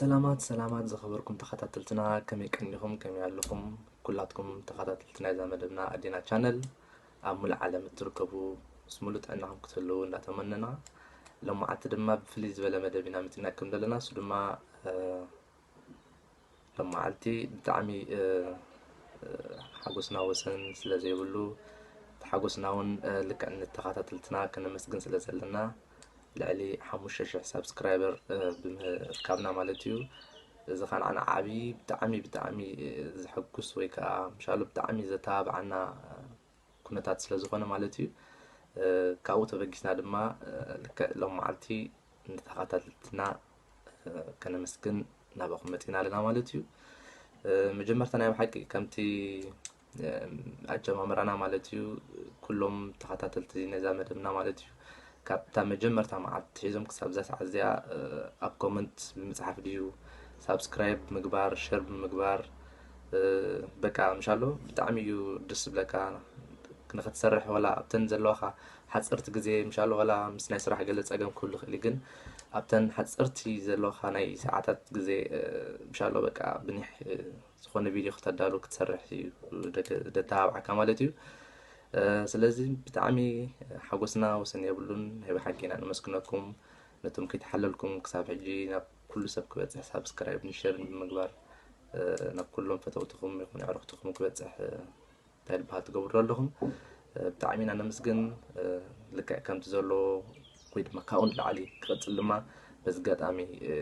ሰላማት ሰላማት ዝኸበርኩም ተኸታተልትና፣ ከመይ ቀኒኹም? ከመይ ኣለኹም? ኩላትኩም ተኸታተልቲ ናይዛ መደብና ኣዴና ቻነል ኣብ ሙሉእ ዓለም እትርከቡ ምስ ሙሉእ ጥዕናኹም ክትህልዉ እንዳተመነና፣ ሎማዓንቲ ድማ ብፍልይ ዝበለ መደብ ኢና መፂናኩም ዘለና። እሱ ድማ እ፣ ሎማዓልቲ ብጣዕሚ እ፣ እ፣ ሓጎስና ወሰን ስለ ዘይብሉ፣ እቲ ሓጎስና እውን እ፣ ልክዕ ንተኸታተልትና ከነመስግን ስለ ዘለና፣ ልዕሊ ሓሙሽተ ሽሕ ሳብስክራይበር እ፣ ብምርካብና ማለት እዩ። እዚ ኸዓ ንዓና ዓብዪ ብጣዕሚ ብጣዕሚ እ፣ ዘሐጉስ ወይ ከዓ ምሻሉ ብጣዕሚ ዘተባብዓና እ፣ ኩነታት ስለ ዝኾነ ማለት እዩ። እ፣ ካብኡ ተበጊስና ድማ እ፣ ልክዕ ሎም መዓልቲ ንተኸታተልትና እ፣ ከነመስግን ናባኹም መፂና ኣለና ማለት እዩ። እ፣ መጀመርታ ናይ ብሓቂ ከምቲ እ፣ ኣጀማምራና ማለት እዩ፣ ኩሎም ተኸታተልቲ ነዛ መደብና ማለት እዩ፣ ካብታ መጀመርታ መዓልቲ ሒዞም ክሳብ እዛ ሰዓት እዚኣ እ፣ ኣብ ኮመንት ብምፅሓፍ ድዩ፣ ሳብስክራይብ ብምግባር፣ ሸር ብምግባር እ፣ በቃ ምሻሎ ብጣዕሚ እዩ ደስ ዝብለካ። ንኽትሰርሕ ወላ ኣብተን ዘለዋኻ ሓፀርቲ ግዜ ምሻሎ ወላ ምስ ናይ ስራሕ ገለ ፀገም ክህሉ ይኽእል እዩ፣ ግን ኣብተን ሓፀርቲ ዘለዋኻ ናይ ሰዓታት ግዜ እ፣ ምሻሎ በቃ ብኒሕ እ፣ ዝኾነ ቪድዮ ክተዳሉ ክትሰርሕ እዩ ደተ- ደተባብዓካ ማለት እዩ። እ፣ ስለዚ ብጣዕሚ ሓጎስና ወሰን የብሉን። ናይ ብሓቂ ኢና ነመስግነኩም። ነቶም ከይተሓለልኩም ክሳብ ሕጂ ናብ ኩሉ ሰብ ክበፅሕ ሳብስክራይብን ሸርን ብምግባር እ፣ ናብ ኩሎም ፈተውትኹም ይኹን ኣዕሩኽትኹም ክበፅሕ እ፣ እንታይ ዝበሃል ትገብሩ ኣለኹም። እ፣ ብጣዕሚ ኢና ነመስግን። እ፣ ልክዕ ከምቲ ዘሎ ወይ ድማ ካብኡ ንላዕሊ ክቕፅል ድማ በዚ ኣጋጣሚ እ፣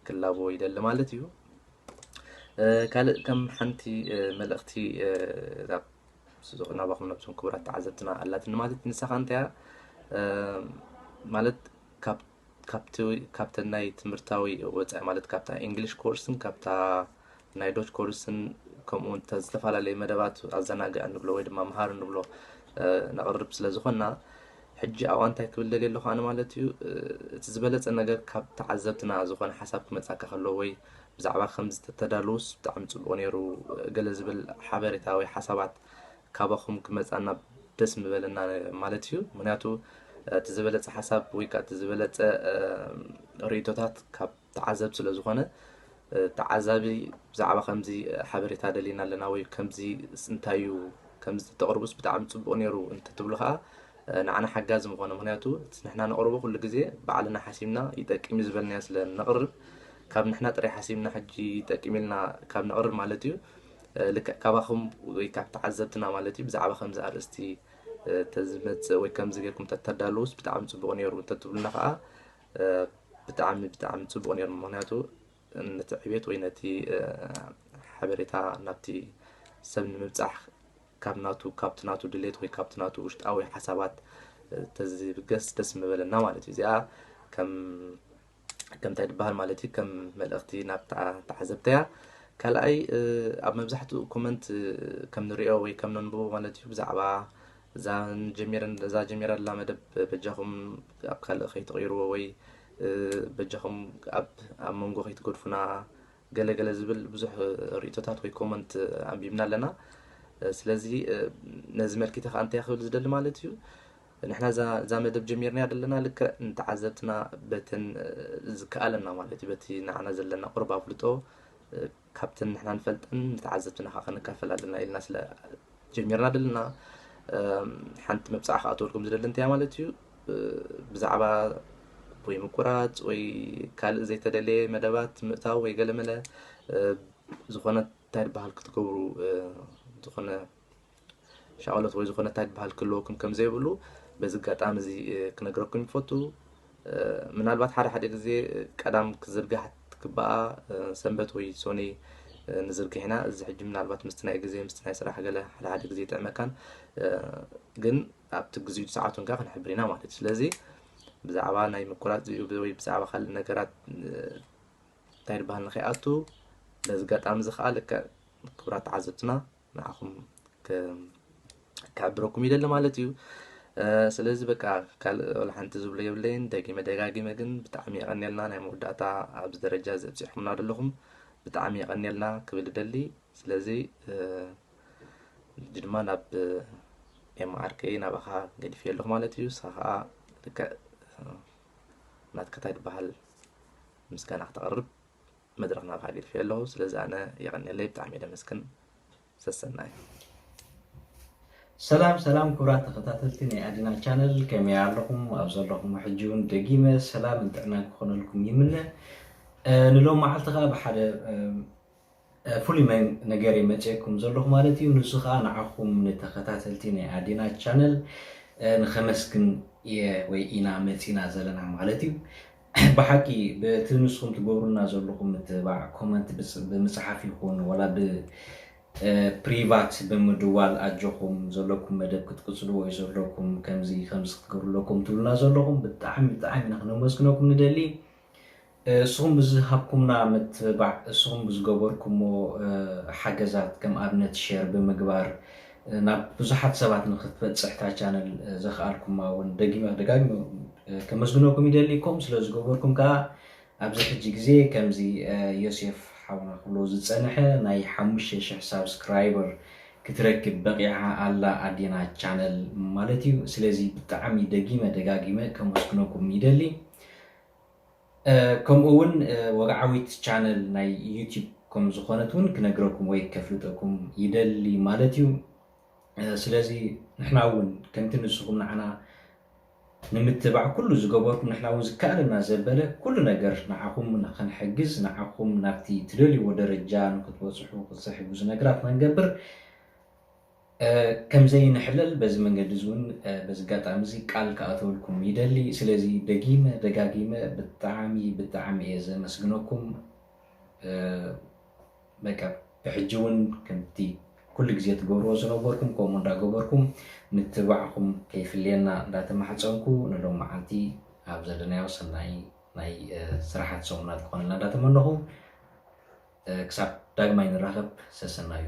ክላቦ ይደሊ ማለት እዩ። እ፣ ካልእ ከም ሓንቲ እ፣ መልእኽቲ እ፣ እዛ ናባኹም ነብዞም ክቡራት ተዓዘብትና ኣላትኒ ማለት እዩ። ንሳ ኸዓ እንታይ እያ እ፣ ማለት ካብ ካብቲ ካብተን ናይ ትምህርታዊ ወፃኢ ማለት ካብታ ኢንግሊሽ ኮርስን ካብታ ናይ ዶች ኮርስን ከምኡ እውን እተ- ዝተፈላለዩ መደባት ኣዘናግዕ ንብሎ ወይ ድማ መሃር ንብሎ እ፣ ነቕርብ ስለ ዝኾንና ሕጂ ኣብኣ እንታይ ክብል ደልየ ኣለኹ ኣነ ማለት እዩ እ፣ እቲ ዝበለፀ ነገር ካብ ተዓዘብትና ዝኾነ ሓሳብ ክመፃካ ከሎ ወይ ብዛዕባ ከምዚ ተተዳልውስ ብጣዕሚ ፅቡቕ ነይሩ እ፣ ገለ ዝብል ሓበሬታ ወይ ሓሳባት ካባኹም ክመፃና ደስ ምበለና ማለት እዩ። ምክንያቱ እቲ ዝበለፀ ሓሳብ ወይ ከዓ እቲ ዝበለፀ እ፣ ርእይቶታት ካብ ተዓዘብ ስለ ዝኾነ እ፣ ተዓዛቢ ብዛዕባ ከምዚ ሓበሬታ ደሊና ኣለና ወይ ከምዚ እንታይ እዩ ከምዚ ተቕርቡስ ብጣዕሚ ፅቡቕ ነይሩ እንተትብሉ ከዓ እ፣ ንዓና ሓጋዚ ምኾነ። ምክንያቱ እቲ ንሕና ነቕርቦ ኩሉ ግዜ ባዕልና ሓሲብና ይጠቅም እዩ ዝበልናዮ ስለ ነቕርብ ካብ ንሕና ጥራይ ሓሲብና ሕጂ ይጠቅም ኢልና ካብ ነቕርብ ማለት እዩ እ፣ ልክዕ ካባኹም ወይ ካብ ተዓዘብትና ማለት እዩ ብዛዕባ ከምዚ ኣርእስቲ እ፣ ተዝመፅእ ወይ ከምዚ ጌርኩም ተተዳልውስ ብጣዕሚ ፅቡቕ ነይሩ እንተትብሉና ከዓ እ፣ ብጣዕሚ ብጣዕሚ ፅቡቕ ነይሩ። ምክንያቱ ነቲ ዕቤት ወይ ነቲ እ፣ ሓበሬታ ናብቲ ሰብ ንምብፃሕ ካብ ናቱ ካብቲ ናቱ ድሌት ወይ ካብቲ ናቱ ውሽጣዊ ሓሳባት እ፣ ተዝብገስ ደስ ምበለና ማለት እዩ። እዚኣ ከም ከምታይ ዝበሃል ማለት እዩ ከም መልእኽቲ ናብ ተዓ- ተዓዘብተያ። ካልኣይ እ፣ ኣብ መብዛሕትኡ ኮመንት እ፣ ከም ንሪኦ ወይ ከም ነንብቦ ማለት እዩ ብዛዕባ እዛ ጀሚረን እዛ ጀሚራ ዘላ መደብ በጃኹም ኣብ ካልእ ከይትቕይርዎ ወይ እ፣ በጃኹም ኣብ ኣብ መንጎ ከይትገድፉና ገለ ገለ ዝብል ብዙሕ ርእቶታት ወይ ኮመንት ኣንቢብና ኣለና። ስለዚ ነዚ መልኪተ ከዓ እንታይ ክብል ዝደሊ ማለት እዩ፣ ንሕና እዛ እዛ መደብ ጀሚርናያ ዘለና ልክዕ ንተዓዘብትና በተን ዝከኣለና ማለት እዩ፣ በቲ ንዓና ዘለና ቁሩብ ኣፍልጦ ካብተን ንሕና ንፈልጠን ንተዓዘብትና ከዓ ከነካፈል ኣለና ኢልና ስለ ጀሚርና ዘለና። ሓንቲ መብፃዓ ክኣትወልኩም ዝደሊ እንታይ ማለት እዩ፣ ብዛዕባ ወይ ምቁራፅ ወይ ካልእ ዘይተደለየ መደባት ምእታው ወይ ገለመለ ዝኾነ እንታይ ዝበሃል ክትገብሩ ዝኾነ ሻቕሎት ወይ ዝኾነ እንታይ ዝበሃል ክህልወኩም ከም ዘይብሉ በዚ ኣጋጣሚ እዚ ክነግረኩም ይፈቱ። ምናልባት ሓደ ሓደ ግዜ ቀዳም ክዝርጋሕ ትግባኣ ሰንበት ወይ ሶኒ ንዝርግሕ ኢና። እዚ ሕጂ ምናልባት ምስቲ ናይ ግዜ ምስቲ ናይ ስራሕ ገለ ሓደ ሓደ ግዜ ይጥዕመካን፣ ግን ኣብቲ ግዜኡ ሰዓቱን ከዓ ክንሕብር ኢና ማለት እዩ። ስለዚ ብዛዕባ ናይ ምቁራፅ እዩ ወይ ብዛዕባ ካልእ ነገራት እንታይ ዝበሃል ንኸይኣቱ በዚ ኣጋጣሚ እዚ ከዓ ልክዕ ክቡራት ተዓዘብትና ንዓኹም ክሕብረኩም ይደሊ ማለት እዩ። ስለዚ በቃ ካልእ ወላ ሓንቲ ዝብሎ የብለይን። ደጊመ ደጋጊመ ግን ብጣዕሚ የቐንየልና፣ ናይ መወዳእታ ኣብዚ ደረጃ እዚ ኣብፂሕኩምና ዘለኹም ብጣዕሚ የቐንየልና ክብል ይደሊ። ስለዚ ሕጂ ድማ ናብ ኤምኣርከይ ናባኻ ገዲፈ ኣለኹ ማለት እዩ። ንስኻ ከዓ ልክዕ ናትካ እንታይ ዝበሃል ምስጋና ክተቕርብ መድረኽ ናባኻ ገዲፈዮ ኣለኹ። ስለዚ ኣነ የቐንየለይ፣ ብጣዕሚ እየ ደመስግን። ሰሰናዩ። ሰላም ሰላም ክቡራት ተኸታተልቲ ናይ ኣዲና ቻነል፣ ከመይ ኣለኹም? ኣብ ዘለኹም ሕጂ እውን ደጊመ ሰላም ጥዕና ክኾነልኩም ይምነ። ንሎም መዓልቲ ከዓ ብሓደ ፍሉይ ነገር የመፅየኩም ዘለኹ ማለት እዩ። ንሱ ከዓ ንዓኹም ንተኸታተልቲ ናይ ኣዲና ቻነል ንኸመስግን እየ ወይ ኢና መፂና ዘለና ማለት እዩ። ብሓቂ በቲ ንስኹም ትገብሩና ዘለኹም ምትባዕ ኮመንት ብምፅሓፍ ይኹን ወላ ብ ፕሪቫት ብምድዋል ኣጆኹም ዘለኩም መደብ ክትቅፅሉ ወይ ዘለኩም ከምዚ ከምዚ ክትገብሩ ኣለኩም ትብሉና ዘለኹም ብጣዕሚ ብጣዕሚ ኢና ክነመስግነኩም ንደሊ። እስኹም ብዝሃብኩምና ምትብባዕ እስኹም ብዝገበርኩሞ ሓገዛት ከም ኣብነት ሸር ብምግባር ናብ ብዙሓት ሰባት ንክትበፅሕ እታ ቻነል ዘኽኣልኩማ እውን ደጊመ ደጋጊመ ከመስግነኩም ይደሊ። ከምኡ ስለ ዝገበርኩም ከዓ ኣብዚ ሕጂ ግዜ ከምዚ ዮሴፍ ሓውና ክብሎ ዝፀንሐ ናይ ሓሙሽተ ሽሕ ሳብስክራይበር ክትረክብ በቂዓ ኣላ ኣዴና ቻነል ማለት እዩ። ስለዚ ብጣዕሚ ደጊመ ደጋጊመ ከመስግነኩም ይደሊ። ከምኡ እውን ወግዓዊት ቻነል ናይ ዩቲብ ከም ዝኾነት እውን ክነግረኩም ወይ ከፍልጠኩም ይደሊ ማለት እዩ። ስለዚ ንሕና እውን ከምቲ ንስኹም ንዓና ንምትባዕ ኩሉ ዝገበርኩም ንሕና እውን ዝከኣለና ዘበለ ኩሉ ነገር ንዓኹም ንኽንሕግዝ ንዓኹም ናብቲ ትደልይዎ ደረጃ ንክትበፅሑ ክትሕግዙ ነገራት ንክንገብር ከምዘይንሕለል በዚ መንገዲ እዚ እውን በዚ ኣጋጣሚ እዚ ቃል ክኣተወልኩም ይደሊ። ስለዚ ደጊመ ደጋጊመ ብጣዕሚ ብጣዕሚ እየ ዘመስግነኩም። በቃ ብሕጂ እውን ከምቲ ኩሉ ግዜ ትገብርዎ ዝነበርኩም ከምኡ እንዳገበርኩም ምትባዕኹም ከይፍልየና እንዳተማሕፀንኩ ንሎም መዓልቲ ኣብ ዘለናዮ ሰናይ ናይ ስራሓት ሰሙናት ክኾነልና እንዳተመነኹ ክሳብ ዳግማይ ንራኸብ ሰሰናዩ።